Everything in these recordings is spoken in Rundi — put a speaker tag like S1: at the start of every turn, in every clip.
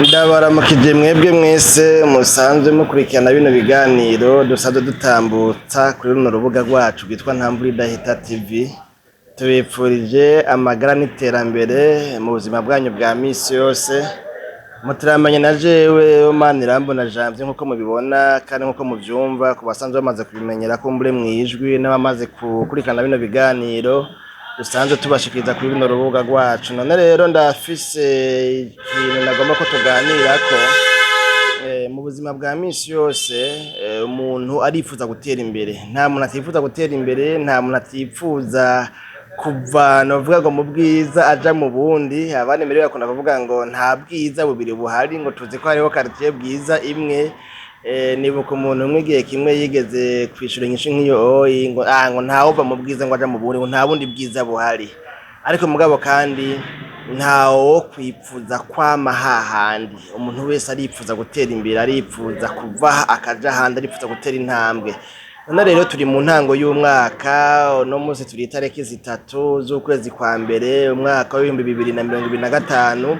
S1: Ndabaramukije mwebwe mwese musanzwe mukurikirana bino biganiro dusanzwe dutambutsa kuri runo rubuga rwacu rwitwa Ntamvura Idahita TV. Tubipfurije amagara n'iterambere mu buzima bwanyu bwa misi yose. Muteramanye na jewe Manirambona Janvier, nk'uko mubibona kandi nk'uko muvyumva, ku basanzwe bamaze kubimenyera kumbure mw'ijwi n'abamaze gukurikirana bino biganiro dusanzwe tubashikiriza kuri runo rubuga rwacu. None rero ndafise ikintu nagomba ko tuganirako. Mu buzima bwa misi yose, umuntu arifuza gutera imbere. Nta muntu atifuza gutera imbere, nta muntu atifuza kuva, novuga ngo, mu bwiza aja mu bundi. Abandi mbere bakunda kuvuga ngo nta bwiza bubiri buhari, ngo tuzi ko hariho quartier Bwiza imwe. Nibuka umuntu umwe igihe kimwe yigeze kwishura inyishu nk'iyo oyi, ngo ntawuva mu bwiza ngo aja mu bundi, ngo nta bundi bwiza buhari. Ariko mugabo kandi ntawo kwipfuza kwama hahandi. Umuntu wese aripfuza gutera imbere, aripfuza kuva aha akaja ahandi, aripfuza gutera intambwe. None rero turi mu ntango y'umwaka. Uno munsi turi itariki 3 z'ukwezi kwa mbere, umwaka w'2025.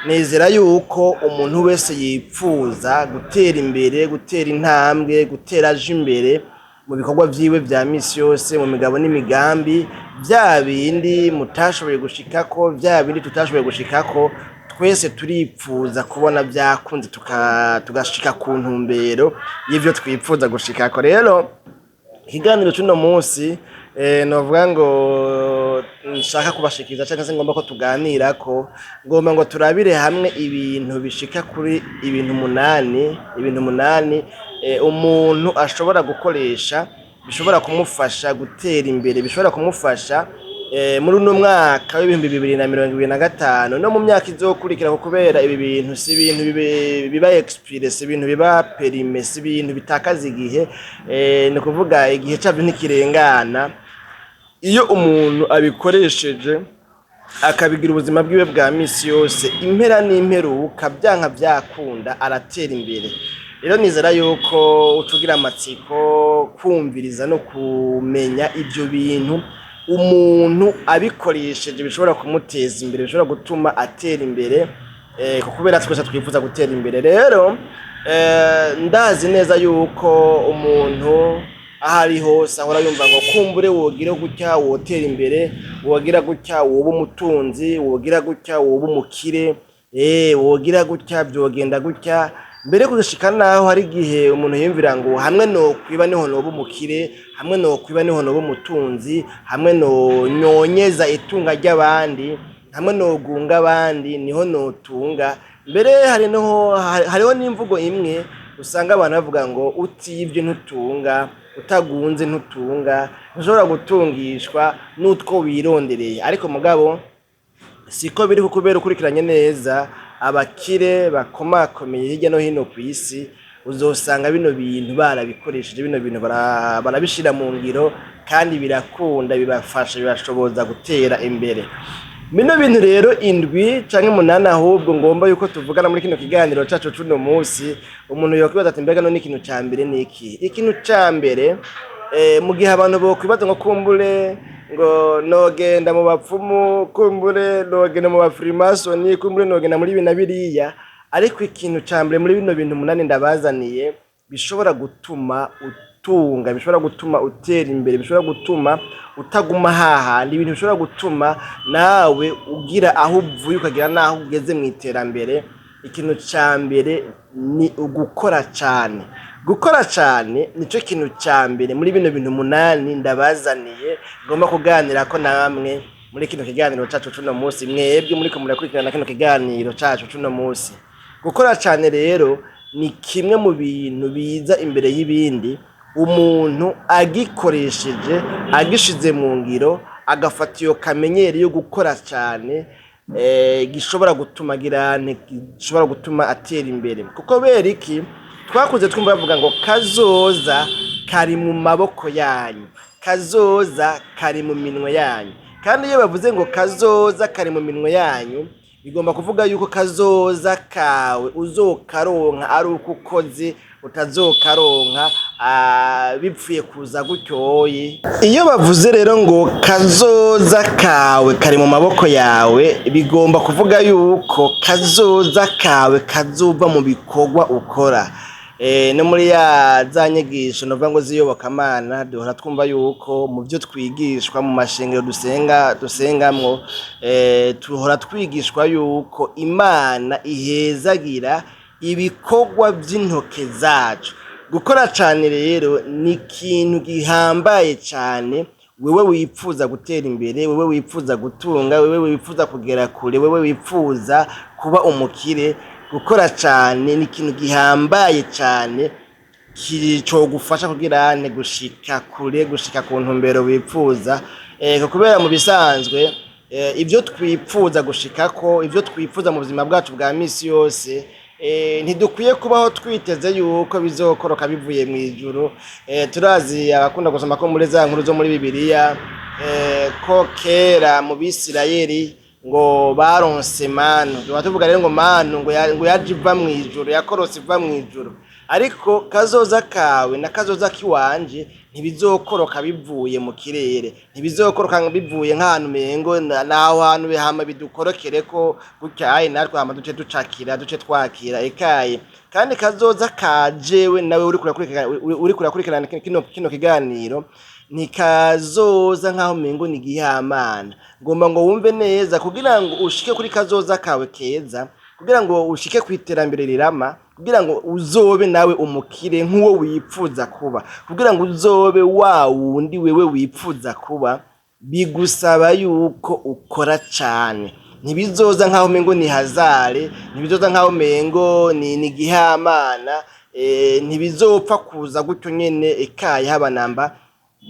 S1: Nizera yuko umuntu wese yipfuza gutera imbere, gutera intambwe, gutera aja imbere mu bikorwa vyiwe vya misi yose, mu migabo n'imigambi, vya bindi mutashoboye gushikako, vya bindi tutashoboye gushikako, twese turipfuza kubona vyakunze, tugashika ku ntumbero y'ivyo twipfuza gushikako. Rero ikiganiro c'uno munsi, novuga ngo nshaka kubashikiriza canke se ngomba ko tuganirako, ngomba ngo turabire hamwe ibintu bishika kuri ibintu 8, ibintu 8 umuntu ashobora gukoresha bishobora kumufasha gutera imbere, bishobora kumufasha muri uno mwaka w'2025 no mu myaka izokurikira. Kubera ibi bintu si ibintu biba expiré, si ibintu biba périmé, si ibintu bitakaza igihe. Ni ukuvuga igihe cavyo ntikirengana. Iyo umuntu abikoresheje, akabigira ubuzima bwiwe bwa misi yose, impera n'imperuka, vyanka vyakunda, aratera imbere. Rero nizera yuko ucugira amatsiko kumviriza no kumenya ivyo bintu umuntu abikoresheje bishobora kumuteza imbere, bishobora gutuma atera imbere, kubera twese twifuza gutera imbere. Rero ndazi neza yuko umuntu aho ari hose ahora yumva ngo kumbure wogira gutya wotera imbere, wogira gutya woba umutunzi, wogira gutya woba umukire, wogira gutya vyogenda gutya. Mbere gushika naho hari igihe umuntu yiyumvira ngo hamwe nokwiba niho noba umukire, hamwe nokwiba niho noba umutunzi, hamwe nonyonyeza itunga ry'abandi, hamwe nogunga abandi niho notunga. Mbere hariho n'imvugo imwe usanga abantu bavuga ngo utivye ntutunga, utagunze ntutunga, ntushobora gutungishwa n'utwo wirondereye. Ariko mugabo siko biri, kubera ukurikiranye neza abakire bakomakomeye hirya no hino kw'isi, uzosanga bino bintu barabikoresheje, bino bintu barabishira mu ngiro kandi birakunda, bibafasha, bibashoboza gutera imbere. Bino bintu rero 7 canke 8 ahubwo ngomba yuko tuvugana muri kino kiganiro cacu c'uno munsi, umuntu yokwibaza ati: "Mbega none ikintu ca mbere ni iki?" Ikintu ca mbere, mu gihe abantu bokwibaza ngo kumbure ngo nogenda mu bapfumu, kumbure nogenda mu bafrimasoni, kumbure nogenda muri ibi na biriya, ariko ikintu ca mbere muri bino bintu 8 ndabazaniye bishobora gutuma utunga, bishobora gutuma utera imbere, bishobora gutuma utaguma hahandi, ibintu bishobora gutuma nawe ugira aho uvuye ukagira n'aho ugeze mu iterambere, ikintu ca mbere ni ugukora cane. Gukora cane nico kintu ca mbere muri bino bintu 8 ndabazaniye, ngomba kuganirako namwe muri kino kiganiro cacu c'uno munsi, mwebwe muriko murakurikirana kino kiganiro cacu c'uno munsi. Gukora cane rero ni kimwe mu bintu biza imbere y'ibindi. Umuntu agikoresheje, agishize mu ngiro, agafata iyo kamenyero yo gukora cane, gishobora gutuma agira, gishobora gutuma atera imbere. Kuko bera iki? Twakuze twumva bavuga ngo kazoza kari mu maboko yanyu, kazoza kari mu minwe yanyu. Kandi iyo bavuze ngo kazoza kari mu minwe yanyu, bigomba kuvuga yuko kazoza kawe uzokaronka ari uko ukoze, Utazokaronka bipfuye kuza gutyoye. Iyo bavuze rero ngo kazoza kawe kari mu maboko yawe, bigomba kuvuga yuko kazoza kawe kazova mu bikorwa ukora. No muri ya za nyigisho novuga ngo z'iyobokamana, duhora twumva yuko mu byo twigishwa mu mashengero dusenga dusengamwo, tuhora twigishwa yuko Imana ihezagira ibikorwa vy'intoke zacu. Gukora cane rero ni ikintu gihambaye cane. Wewe wipfuza gutera imbere, wewe wipfuza gutunga, wewe wipfuza kugera kure, wewe wipfuza kuba umukire, gukora cane ni ikintu gihambaye cane cogufasha kugira ane gushika kure, gushika ku ntumbero wipfuza. Kubera mu bisanzwe ivyo twipfuza gushikako, ivyo twipfuza mu buzima bwacu bwa misi yose, ntidukwiye kubaho twiteze yuko bizokoroka bivuye mw'ijuru. Turazi abakunda gusoma ko muri za nkuru zo muri Bibiliya, ko kera mu Bisirayeli ngo baronse manu. Tuba tuvuga rero ngo manu ngo yaje iva mw'ijuru, yakorotse iva mw'ijuru. Ariko kazoza kawe na kazoza kiwanje ntibizokoroka bivuye mu kirere, ntibizokoroka bivuye nk'ahantu umengo naho hantu hama bidukorokereko gutya, natwe hama duce ducakira, duce twakira ekaye. Kandi kazoza kajewe nawe uriko urakurikirana kino kiganiro ntikazoza nk'aho umengo ni igihamana. Ngomba ngo wumve neza, kugira ngo ushike kuri kazoza kawe keza, kugira ngo ushike ku iterambere rirama, kugira ngo uzobe nawe umukire nk'uwo wipfuza kuba, kugira ngo uzobe wa wundi wewe wipfuza kuba, bigusaba yuko ukora cane. Ntibizoza nk'aho umengo ni hazare, ntibizoza nk'aho umengo ni igihamana, ntibizopfa kuza gutyo nyene ekaye haba namba.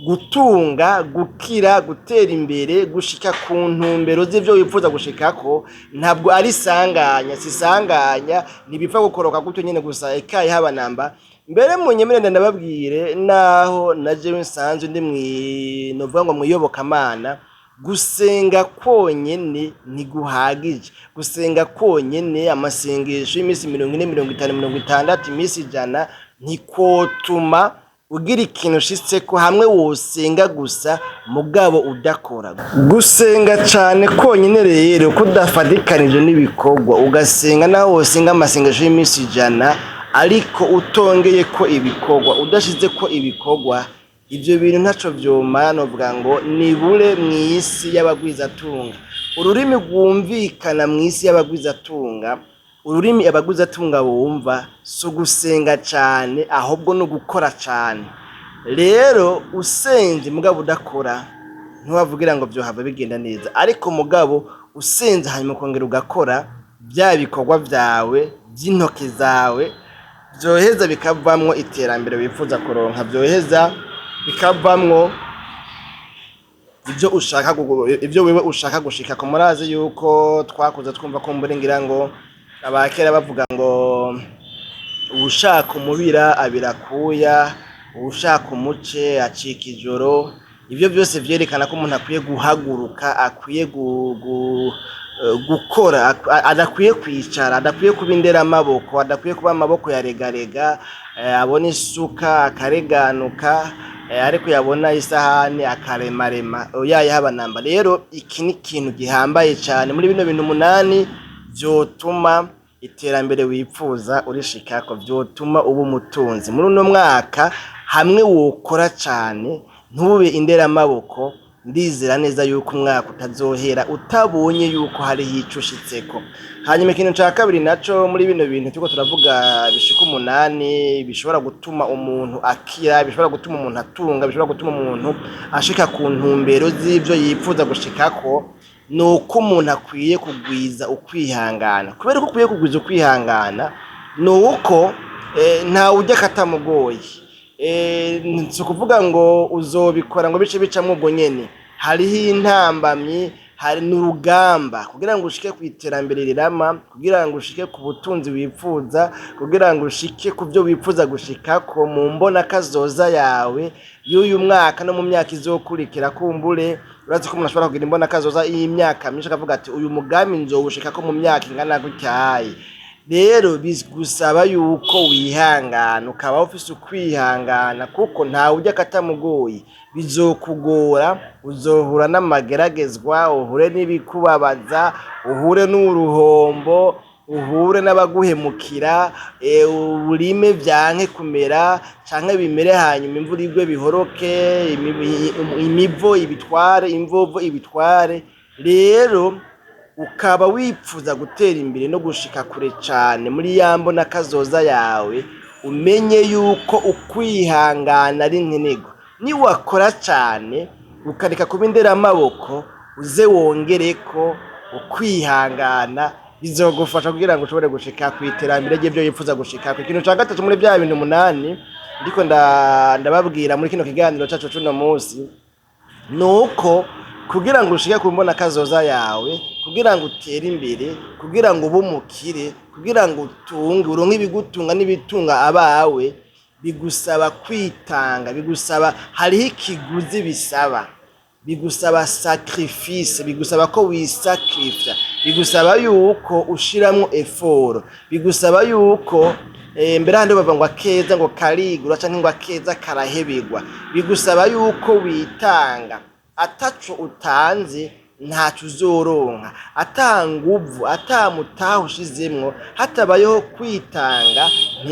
S1: Gutunga, gukira, gutera imbere, gushika ku ntumbero z'ivyo wifuza gushikako ntabwo ari isanganya, si isanganya, ntibipfa gukoroka gutyo nyene gusa ekaye haba namba. Mbere munyemerere ndababwire, naho na jewe nsanzwe ndi novuga ngo mwiyobokamana, gusenga konyene ntiguhagije. Gusenga konyene, amasengesho y'iminsi 40, 50, 60, iminsi 100, ntikotuma ugira ikintu ushitseko hamwe wosenga gusa mugabo udakora. Gusenga cane konyene rero kudafatikanije n'ibikorwa, ugasenga naho wosenga amasengesho y'iminsi 100 ariko utongeyeko ibikorwa, udashizeko ibikorwa, ivyo bintu ntaco vyomara. Novuga ngo nibure mw'isi y'abagwizatunga. Ururimi rwumvikana mw'isi y'abagwizatunga, ururimi abagwizatunga bumva, si ugusenga cane ahubwo ni ugukora cane. Rero usenze mugabo udakora, ntiwavugira ngo vyohava bigenda neza. Ariko mugabo usenze hanyuma ukongera ugakora, vya bikorwa vyawe vy'intoke zawe vyoheza bikavamwo iterambere wifuza kuronka, vyoheza bikavamwo ivyo ushaka, ivyo wewe ushaka gushikako. Murazi yuko twakuze twumva ko mbure ngira ngo abakera bavuga ngo uwushaka umubira abira akuya, uwushaka umuce acika ijoro. Ivyo vyose vyerekana ko umuntu akwiye guhaguruka, akwiye gukora, adakwiye kwicara, adakwiye kuba inderamaboko, adakwiye kuba amaboko ya regarega, abona isuka akareganuka, ariko yabona isahani akaremarema. Oya, haba namba. Rero iki ni ikintu gihambaye cane muri bino bintu 8 vyotuma iterambere wipfuza urishikako, vyotuma uba umutunzi muri uno mwaka hamwe wokora cane, ntube inderamaboko. Ndizera neza yuko umwaka utazohera utabonye yuko hariho ico ushitseko. Hanyuma ikintu ca kabiri naco muri bino bintu turiko turavuga bishika 8 bishobora gutuma umuntu akira, bishobora gutuma umuntu atunga, bishobora gutuma umuntu ashika ku ntumbero z'ivyo yipfuza gushikako, ni uko umuntu akwiye kugwiza ukwihangana. Kubera ko ukwiye kugwiza ukwihangana, ni uko ntawe urya akatamugoye. Si ukuvuga ngo uzobikora ngo bice bicamwo ubwo nyene. Hariho intambamyi, hari n'urugamba kugira ngo ushike ku iterambere rirama, kugira ngo ushike ku butunzi wipfuza, kugira ngo ushike ku vyo wipfuza gushikako mu mbona kazoza yawe y'uyu mwaka no mu myaka izokurikira. Kumbure urazi ko umuntu ashobora kugira imbona kazoza y'imyaka myinshi, akavuga ati uyu mugambi nzowushikako mu myaka ingana gutyaye. Rero bigusaba yuko wihangana, ukaba ufise ukwihangana, kuko ntawe urya akatamugoye. Bizokugora, uzohura n'amageragezwa, uhure n'ibikubabaza, uhure n'uruhombo, uhure n'abaguhemukira, urime vyanke kumera canke bimere hanyuma imvura igwe bihoroke, imivo ibitware, imvovo ibitware. Rero ukaba wipfuza gutera imbere no gushika kure cane muri ya mbona kazoza yawe, umenye yuko ukwihangana ari nkenerwa. Niwakora cane ukareka kuba inderamaboko, uze wongereko ukwihangana, bizogufasha kugira ngo ushobore gushika kw'iterambere ry'ivyo wifuza gushikako. Ikintu ca gatatu muri vya bintu umunani ndiko ndababwira muri kino kiganiro cacu c'uno musi, nuko kugira ngo ushike ku mbona kazoza yawe, kugira ngo utere imbere, kugira ngo ube umukire, kugira ngo utunge, uronke ibigutunga n'ibitunga abawe, bigusaba kwitanga, bigusaba, hariho ikiguzi bisaba, bigusaba sacrifice, bigusaba ko wisacrifia, bigusaba yuko ushiramwo effort, bigusaba yuko mbere handi bavuga ngo akeza ngo karigura canke ngo akeza karahebegwa. Bigusaba yuko witanga, ataco utanze ntaco uzoronka, ata nguvu, ata mutahe ushizemwo, hatabayeho kwitanga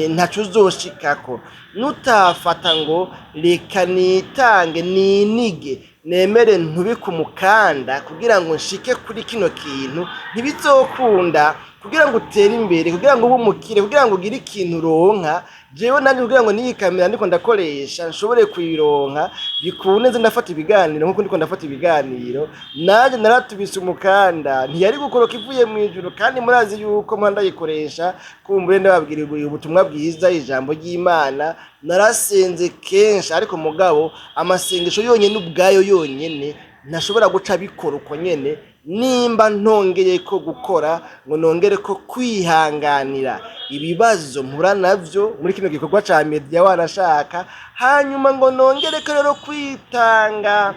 S1: ntaco uzoshikako. Nutafata ngo reka nitange, ninige, nemere ntubike umukanda kugira ngo nshike kuri kino kintu, ntibizokunda. Kugira ngo utere imbere, kugira ngo ube umukire, kugira ngo ugire ikintu uronka, jewe nanje kugira ngo n'iyi kamera ndiko ndakoresha nshobore kuyironka, bikunde nze ndafata ibiganiro nkuko ndiko ndafata ibiganiro, nanje naratubise umukanda, ntiyari gukoroka ivuye mw'ijuru. Kandi murazi yuko mpora ndayikoresha, kumbure ndababwira ubutumwa bwiza, ijambo ry'Imana. Narasenze kenshi, ariko mugabo amasengesho yonyene ubwayo yonyene ntashobora guca abikora uko nyene, nimba ntongeye ko gukora, ngo nongere ko kwihanganira ibibazo mpura navyo muri kino gikorwa ca media wanashaka, hanyuma ngo nongere ko rero kwitanga,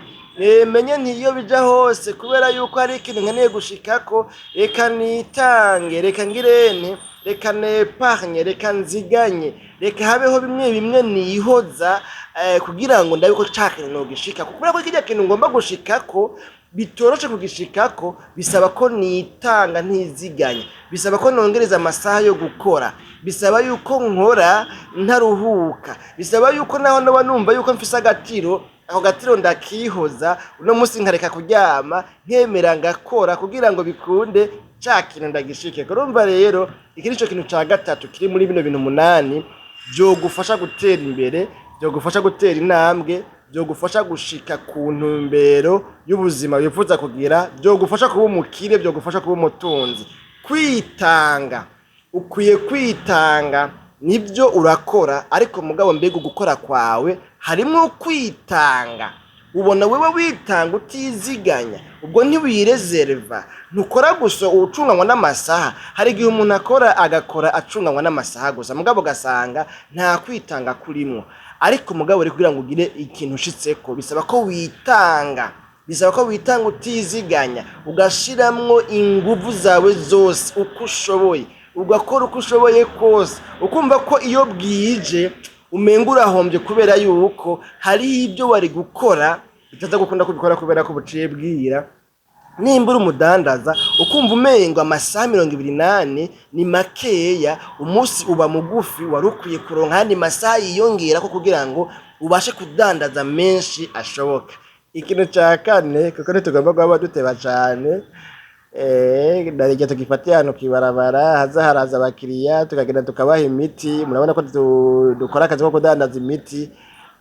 S1: menye nti iyo bija hose, kubera yuko hari ikintu nkeneye gushikako, reka nitange, reka ngirente, reka nepargne, reka nziganye, reka habeho bimwe bimwe nihoza, kugira ngo ndabe ko ca kintu nogishikako. Kubera ko kirya kintu ngomba gushikako bitoroshe kugishikako, bisaba ko nitanga ntiziganye, bisaba ko nongereza amasaha yo gukora, bisaba yuko nkora ntaruhuka, bisaba yuko naho noba numva yuko mfise agatiro, ako gatiro ndakihoza, uno musi nkareka kuryama, nkemera ngakora kugira ngo bikunde ca kintu ndagishikeko. Urumva rero iki nico kintu ca gatatu kiri muri bino bintu umunani vyogufasha gutera imbere, vyogufasha gutera intambwe, vyogufasha gushika ku ntumbero y'ubuzima wifuza kugira, vyogufasha kuba umukire, vyogufasha kuba umutunzi. Kwitanga, ukwiye kwitanga, nibyo urakora, ariko mugabo mbega ugukora kwawe harimwo kwitanga? Ubona wewe witanga utiziganya, ubwo ntiwirezerva, ntukora gusa ucunganwa n'amasaha. Hari igihe umuntu akora, agakora acunganwa n'amasaha gusa, mugabo ugasanga nta kwitanga kurimwo. Ariko mugabo rero kugira ngo ugire ikintu ushitseko, bisaba ko witanga, bisaba ko witanga utiziganya, ugashiramwo inguvu zawe zose uko ushoboye, ugakora uko ushoboye kose, ukumva ko iyo bwije umenga urahombye, kubera yuko hariho ibyo wari gukora bitaza gukunda kubikora kubera ko buciye bwira. Nimba uri umudandaza, ukumva umengo amasaha 24 ni makeya, umunsi uba mugufi, wari ukwiye kuronka ayandi masaha yiyongerako kugira ngo ubashe kudandaza menshi ashoboka. Ikintu ca kane, kuko ntitugomba guhaba duteba cane, narya tugifatiye ahantu kw'ibarabara haza haraza abakiriya, tukagenda tukabaha imiti. Murabona ko dukora akazi ko kudandaza imiti,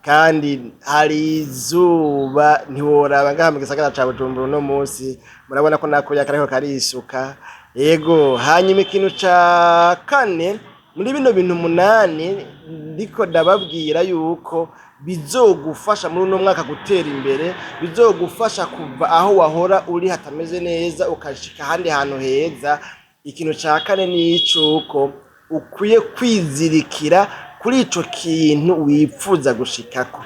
S1: kandi hari izuba ntiworaba ngaha mu gisagara ca Bujumbura uno munsi. Murabona ko nakuya kariko karisuka. Yego, hanyuma ikintu ca kane muri bino bintu umunani ndiko ndababwira yuko bizogufasha muri uno mwaka gutera imbere, bizogufasha kuva aho wahora uri hatameze neza ukashika ahandi hantu heza, ikintu ca kane ni icuko ukwiye kwizirikira kuri ico kintu wipfuza gushikako.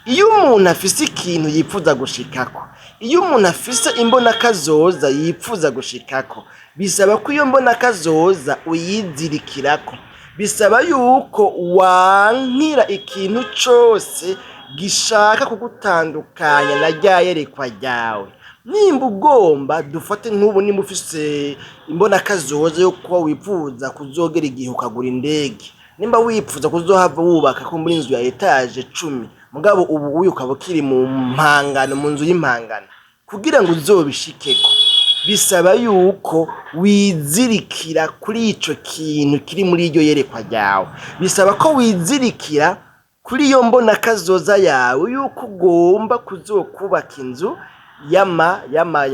S1: Iyo umuntu afise ikintu yipfuza gushikako, iyo umuntu afise imbonakazoza yipfuza gushikako, bisaba ko iyo mbonakazoza uyizirikirako. Bisaba yuko wankira ikintu cose gishaka kugutandukanya na rya yerekwa ryawe. Nimba ugomba, dufate nk'ubu, nimba ufise imbonakazoza yo kuba wipfuza kuzogera igihe ukagura indege, nimba wipfuza kuzohava wubaka ko muri inzu ya étage 10, mugabo ubu uyu ukaba ukiri mu mpangano, mu nzu y'impangano, kugira ngo uzobishikeko bisaba yuko wizirikira kuri ico kintu kiri muri iryo yerekwa ryawe. Bisaba ko wizirikira kuri iyo mbonakazoza yawe yuko ugomba kuzokubaka inzu yama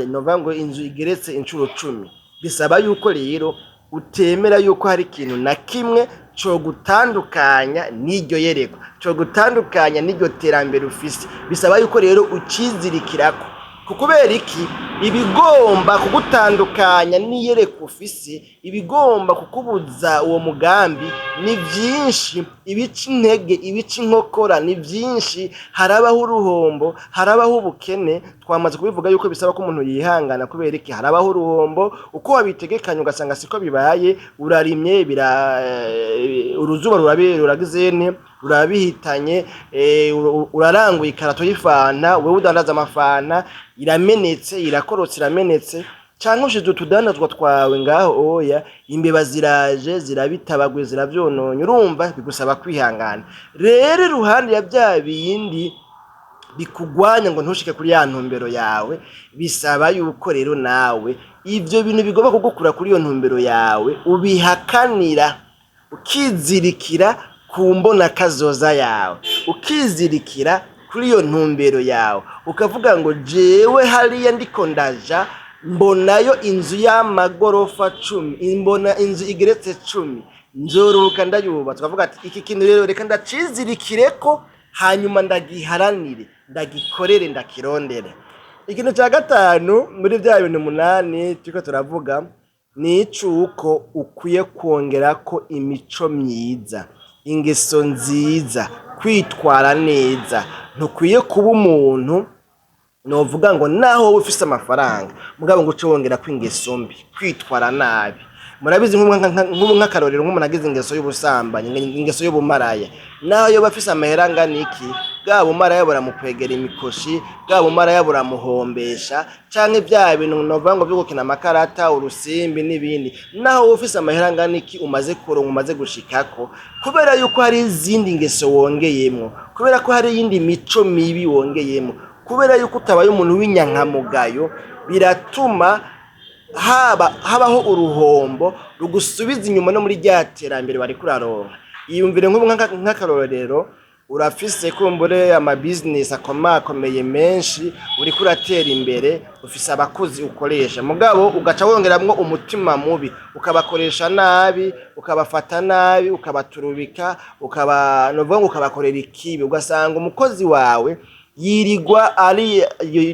S1: novuga ngo inzu igeretse incuro 10. Bisaba yuko rero utemera yuko hari ikintu na kimwe cogutandukanya n'iryo yerekwa, cogutandukanya n'iryo terambere ufise. Bisaba yuko rero ucizirikirako. Kubera iki? Ibigomba kugutandukanya n'iyerekwa ufise, ibigomba kukubuza uwo mugambi ni vyinshi. Ibica intege, ibica inkokora ni vyinshi. Harabaho uruhombo, harabaho ubukene. Twamaze kubivuga yuko bisaba ko umuntu yihangana. Kubera iki? Harabaho uruhombo, uko wabitegekanye ugasanga siko bibaye. Urarimye, bira uruzuba ruragizene, rurabihitanye. Uraranguye ikarato y'ifanta, wewe udandaza amafanta, iramenetse, irakorotse, iramenetse. Canke ushize utudandazwa twawe ngaho, oya, imbeba ziraje, zirabitabaguye, ziravyononye. Urumva bigusaba kwihangana. Rero iruhande ya vya bindi bikugwanya ngo ntushike kuri ya ntumbero yawe, bisaba yuko rero nawe ivyo bintu bigomba kugukura kuri iyo ntumbero yawe ubihakanira, ukizirikira ku mbonakazoza yawe, ukizirikira kuri iyo ntumbero yawe, ukavuga ngo: "Jewe hariya ndiko ndaja, mbonayo inzu y'amagorofa 10, mbona inzu igeretse 10, nzoruhuka ndayubatse." Ukavuga ati: "Iki kintu rero reka ndacizirikireko, hanyuma ndagiharanire, ndagikorere, ndakirondere." Ikintu cya gatanu muri bya bintu 8 turiko turavuga ni icuko ukwiye kongerako imico myiza, ingeso nziza, kwitwara neza. Ntukwiye kuba umuntu novuga ngo naho wowe ufise amafaranga, mugabo ngo uce wongerako ingeso mbi, kwitwara nabi. Murabizi, nk'ubu nk'akarorero, nk'umuntu agize ingeso y'ubusambanyi, ingeso y'ubumaraya, naho yoba afise amahera angana iki, bwa bumaraya buramukwegera imikoshi, bwa bumaraya buramuhombesha. Canke vya bintu novuga ngo vyo gukina amakarata, urusimbi n'ibindi, naho wowe ufise amahera angana iki, umaze kuronka, umaze gushikako, kubera yuko hari izindi ngeso wongeyemwo, kubera ko hari iyindi mico mibi wongeyemwo, kubera yuko utabaye umuntu w'inyankamugayo, biratuma habaho uruhombo rugusubiza inyuma no muri rya terambere wariko uraronka. Iyumvire nk'ubu nk'akarorero, urafise kumbure ama business akomakomeye menshi, uriko uratera imbere, ufise abakozi ukoresha, mugabo ugaca wongeramwo umutima mubi, ukabakoresha nabi, ukabafata nabi, ukabaturubika, ukaba novuga ngo ukabakorera ikibi. Ugasanga umukozi wawe yirirwa ari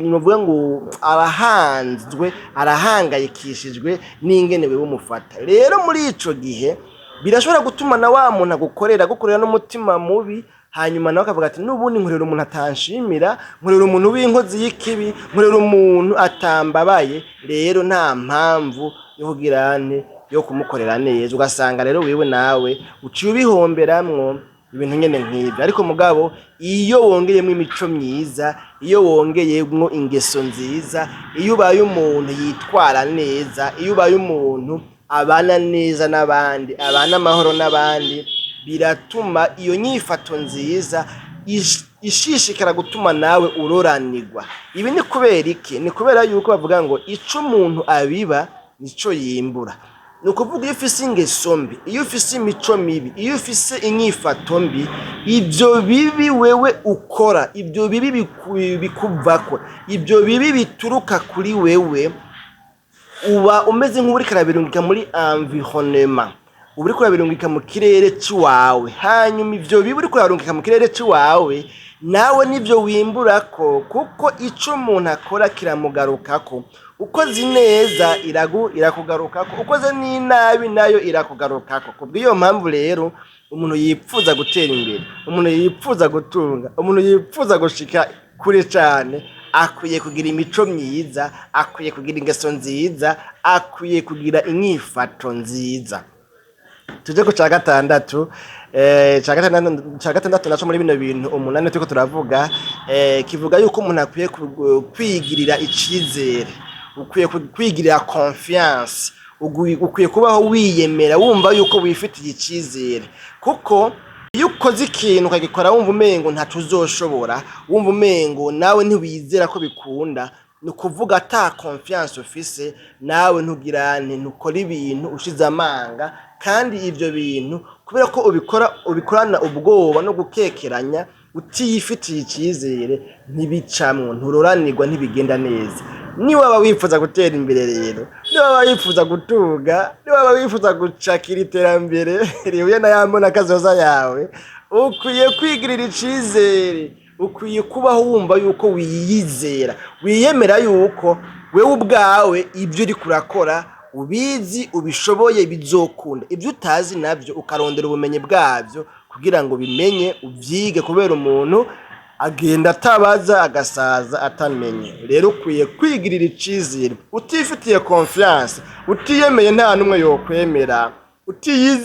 S1: novuga ngo arahanzwe, arahangayikishijwe n'ingene wewe umufata. Rero muri ico gihe birashobora gutuma na wa muntu agukorera agukorera n'umutima mubi, hanyuma nawe akavuga ati: "N'ubundi nkorera umuntu atanshimira, nkorera umuntu w'inkozi y'ikibi, nkorera umuntu atambabaye, rero nta mpamvu yo kugira nte, yo kumukorera neza." Ugasanga rero wewe nawe uciye ubihomberamwo, ibintu nyene nk'ivyo. Ariko mugabo iyo wongeyemwo imico myiza, iyo wongeyemwo ingeso nziza, iyo ubaye umuntu yitwara neza, iyo ubaye umuntu abana neza n'abandi, abana amahoro n'abandi, biratuma iyo nyifato nziza ishishikara gutuma nawe uroranirwa. Ibi ni kubera iki? Ni kubera yuko bavuga ngo ico umuntu abiba nico yimbura. Ni ukuvuga, iyo ufise ingeso mbi, iyo ufise imico mibi, iyo ufise inyifato mbi, ivyo bibi wewe ukora, ivyo bibi bikuvako, ivyo bibi bituruka kuri wewe, uba umeze nk'uwuriko arabirungika muri environnement. Uba uriko urabirungika mu kirere c'iwawe. Hanyuma ivyo bibi uriko urarungika mu kirere c'iwawe, nawe nivyo wimburako, kuko ico umuntu akora kiramugarukako. Ukoze ineza irakugarukako, ukoze n'inabi nayo irakugarukako. Kubw'iyo mpamvu rero, umuntu yipfuza gutera imbere, umuntu yipfuza gutunga, umuntu yipfuza gushika kure cane, akwiye kugira imico myiza, akwiye kugira ingeso nziza, akwiye kugira inyifato nziza. Tuje ku ca gatandatu. Ca gatandatu naco muri bino bintu umunani turiko turavuga, kivuga yuko umuntu akwiye kwigirira icizere, ukwiye kwigirira confiance, ukwiye kubaho wiyemera, wumva yuko wifitiye icizere. Kuko iyo ukoze ikintu ukagikora wumva umengo ntaco uzoshobora, wumva umengo nawe ntiwizera ko bikunda, ni ukuvuga ata confiance ufise, nawe ntugira ntukora ibintu ushize amanga. Kandi ivyo bintu, kubera ko ubikora ubikorana ubwoba no gukekeranya, utiyifitiye icizere, ntibicamwo, nturoranirwa, ntibigenda neza. Niba waba wifuza gutera imbere rero, niba waba wifuza gutunga, niba waba wifuza gucakira iterambere rihuye na ya mbona kazoza yawe, ukwiye kwigirira icizere, ukwiye kubaho wumva yuko wiyizera, wiyemera yuko wewe ubwawe ibyo uriko urakora ubizi, ubishoboye, bizokunda. Ibyo utazi navyo ukarondera ubumenyi bwavyo kugira ngo bimenye, uvyige, kubera umuntu agenda atabaza agasaza atamenye. Rero ukwiye kwigirira icizere. Utifitiye confiance, utiyemeye, nta n'umwe yokwemera.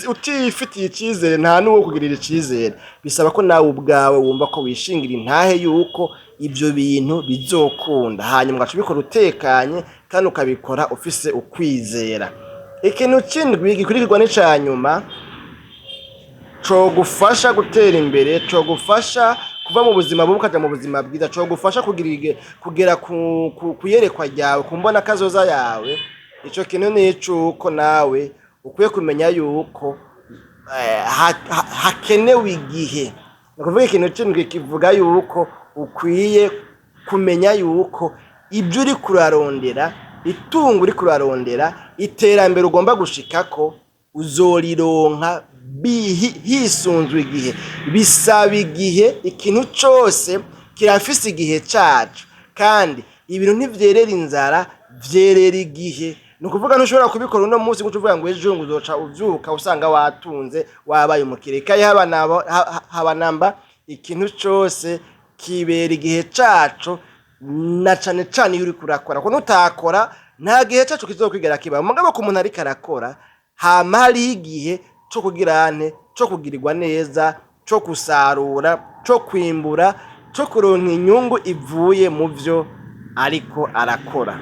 S1: Utiyifitiye icizere, nta n'uwo kugirira icizere. Bisaba ko nawe ubwawe wumva ko wishingira intahe yuko ibyo bintu bizokunda, hanyuma ugaca ubikora utekanye kandi ukabikora ufise ukwizera. Ikintu c'indwi gikurikirwa n'ica nyuma cogufasha gutera imbere, cogufasha kuva mu buzima bubi ukaja mu buzima bwiza, cogufasha kugera ku iyerekwa ryawe, ku mbona kazoza yawe, ico kintu ni icuko nawe ukwiye kumenya yuko hakenewe igihe. Ni ukuvuga ikintu c'indwi kivuga yuko ukwiye kumenya yuko ibyo uriko urarondera, itungo uriko urarondera, iterambere ugomba gushikako, uzorironka hisunzwe igihe. Bisaba igihe. Ikintu cose kirafise igihe caco, kandi ibintu ntivyerera inzara, vyerera igihe. Ni ukuvuga ntushobora kubikora uno munsi ngo uce uvuga ngo ejo ngo uzoca uvyuka usanga watunze, wabaye umukire. Kaye haba namba. Ikintu cose kibera igihe caco, na cane cane iyo uriko urakora, kuko nutakora nta gihe caco kizokwigera kiba. Mugabo ku muntu ariko arakora, hama hariho igihe co kugira nte, co kugirirwa neza, co gusarura, co kwimbura, co kuronka inyungu ivuye mu vyo ariko arakora.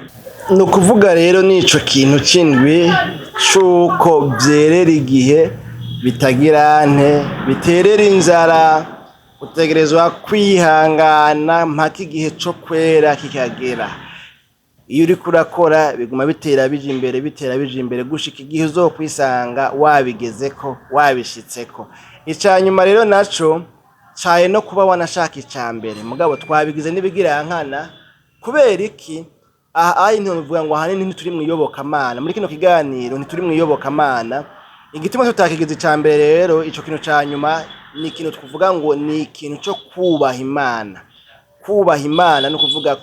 S1: Ni ukuvuga rero n'ico kintu c'indwi c'uko vyerera igihe, bitagira nte, biterera inzara. Utegerezwa kwihangana mpaka igihe co kwera kikagera. Iyo uriko urakora, biguma bitera bija imbere, bitera bija imbere, gushika igihe uzokwisanga wabigezeko, wabishitseko. Ica nyuma rero naco caye no kuba wanashaka ica mbere, mugabo twabigize n'ibigirankana. Kubera iki? Aha ayi ntivuga ngo ahanini ntituri mw'iyobokamana muri kino kiganiro, ntituri mw'iyobokamana. Igituma tutakigize ica mbere rero, ico kintu ca nyuma ni ikintu twovuga ngo ni ikintu co kubaha Imana. Kubaha Imana ni ukuvuga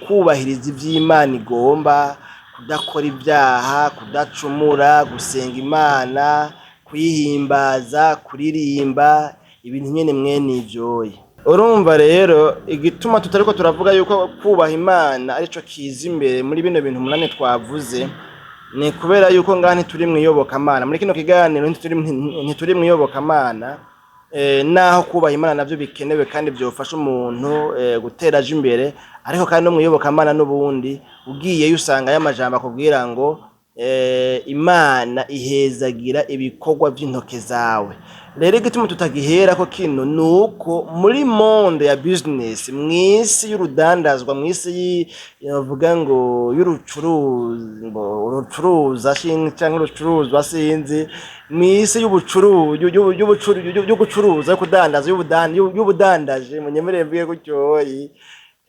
S1: kubahiriza ivy'Imana igomba, kudakora ivyaha, kudacumura, gusenga Imana, kuyihimbaza, kuririmba, ibintu nyene mwene ivyoye. Urumva rero igituma tutariko turavuga yuko kubaha Imana arico kiza imbere muri bino bintu umunani twavuze, ni kubera yuko ngaha ntituri mw'iyobokamana. Muri kino kiganiro ntituri mw'iyobokamana. Naho kubaha Imana navyo bikenewe kandi vyofasha umuntu gutera aja imbere, ariko kandi no mw'iyobokamana n'ubundi ugiyeyo usangayo amajambo akubwira ngo Imana ihezagira ibikorwa vy'intoke zawe. Rero igituma tutagiherako kino, nuko muri monde ya business, mw'isi y'urudandazwa, mw'isi bavuga ngo y'urucuruza canke urucuruzwa, sinzi, mw'isi y'ugucuruza, yo kudandaza, y'ubudandaje, munyemerere mvuge gutyoyi,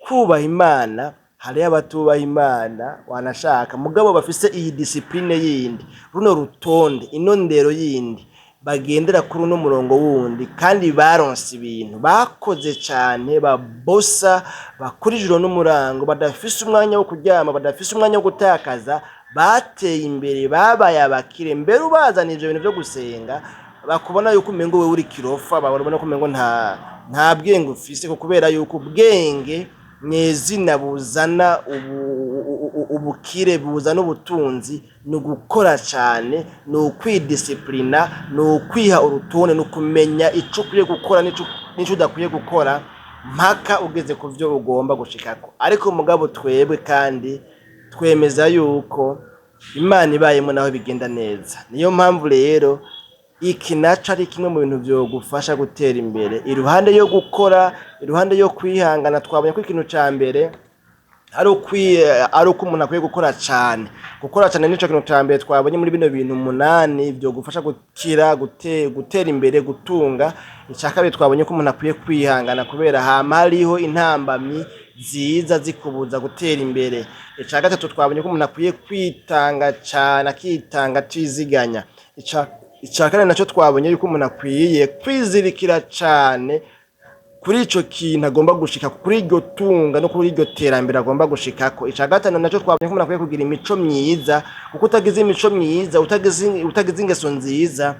S1: kubaha Imana Hariho abatubaha Imana wanashaka, mugabo bafise iyi discipline yindi, runo rutonde, ino ndero yindi, bagendera kuri uno murongo wundi, kandi baronse ibintu, bakoze cane, babosa, bakora ijoro n'umurango, badafise umwanya wo kuryama, badafise umwanya wo gutakaza, bateye imbere, babaye abakire. Mbere ubazana ivyo bintu vyo gusenga, bakubona yuko umengo wewe uri kirofa, babona ko umengo nta bwenge ufise, ko kubera yuko ubwenge mwezina buzana ubukire, buzana ubutunzi, ni ugukora cane, ni ukwidisciplina, ni ukwiha urutonde, ni ukumenya ico ukwiye gukora n'ico udakwiye gukora, mpaka ugeze ku vyo ugomba gushikako. Ariko mugabo twebwe kandi twemeza yuko Imana ibayemo naho bigenda neza. Niyo mpamvu rero iki naco ari kimwe mu bintu vyogufasha gutera imbere, iruhande yo gukora, iruhande yo kwihangana. Twabonye ko ikintu ca mbere ari uko umuntu akwiye gukora cane. Gukora cane nico kintu ca mbere twabonye muri bino bintu umunani vyogufasha gukira, gutera imbere, gutunga. Ica kabiri, twabonye ko umuntu akwiye kwihangana, kubera hama hariho intambamyi ziza zikubuza gutera imbere. Ica gatatu, twabonye ko umuntu akwiye kwitanga cane, akitanga atiziganya. Ica kane naco, twabonye yuko umuntu akwiye kwizirikira cane kuri ico kintu agomba gushika, kuri iryo tunga no kuri iryo terambere agomba gushikako. Ica gatanu naco, twabonye ko umuntu akwiye kugira imico myiza, kuko utagize imico myiza, utagize ingeso nziza,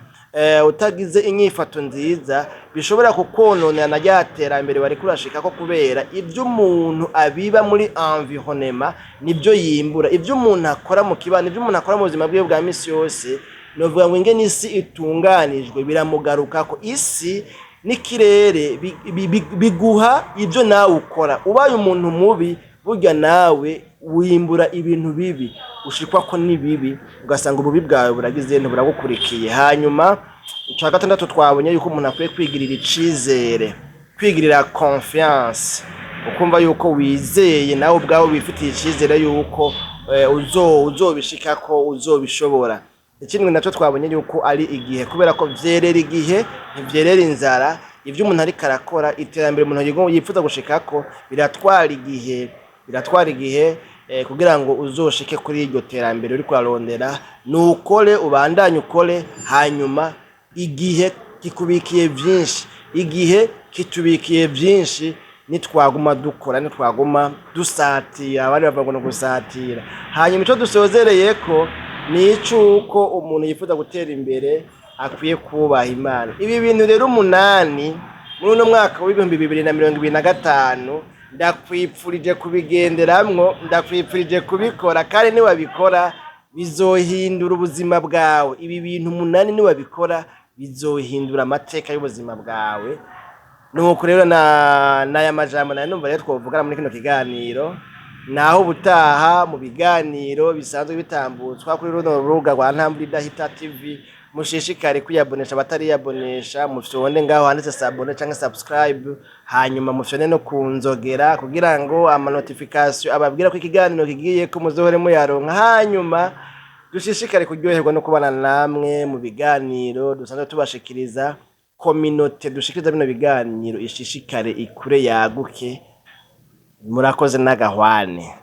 S1: utagize inyifato nziza, bishobora kukononera na rya terambere wariko urashikako, kubera ivyo umuntu abiba muri environnement nivyo yimbura. Ivyo umuntu akora mu kibano, ivyo umuntu akora mu buzima bwiwe bwa misi yose, novuga ngo ingene isi itunganijwe biramugarukako. Isi n'ikirere biguha ivyo nawe ukora. Ubaye umuntu mubi, burya nawe wimbura ibintu bibi, ushikwako n'ibibi, ugasanga ububi bwawe buragize ntiburagukurikiye. Hanyuma ica gatandatu, twabonye yuko umuntu akwiye kwigirira icizere, kwigirira confiance, ukumva yuko wizeye nawe ubwawe, wifitiye icizere yuko uzobishikako, uzobishobora. Ikindi naco, twabonye yuko ari igihe, kubera ko vyerera igihe, ntivyerera inzara. Ivyo umuntu ariko arakora, iterambere umuntu yifuza gushikako, biratwara igihe, biratwara igihe kugira ngo uzoshike kuri iryo terambere uriko urarondera. Nukore, ubandanye ukore, hanyuma igihe kikubikiye vyinshi, igihe kitubikiye vyinshi nitwaguma dukora, nitwaguma dusatira. Abandi bavuga ngo ni ugusatira. Hanyuma ico dusozereyeko ni icuko umuntu yifuza gutera imbere akwiye kubaha Imana. Ibi bintu rero umunani, muri uno mwaka w'2025, ndakwipfurije kubigenderamwo, ndakwipfurije kubikora, kandi niwabikora bizohindura ubuzima bwawe. Ibi bintu umunani niwabikora bizohindura amateka y'ubuzima bwawe. Nuko rero na n'aya majambo nayo numva rero twovugana muri kino kiganiro. Naho ubutaha mu biganiro bisanzwe bitambutswa kuri runo rubuga rwa Ntambwe Idahita TV. Mushishikare kwiyabonesha, abatariyabonesha mufyonde ngaho handitse s'abonner canke subscribe, hanyuma mufyonde no kunzogera kugira ngo ama notification ababwira ko ikiganiro kigiye ko muzohore muyaronka. Hanyuma dushishikare kuryoherwa no kubana namwe mu biganiro dusanzwe tubashikiriza. Communauté dushikiriza bino biganiro ishishikare ikure, yaguke. Murakoze n'agahwane.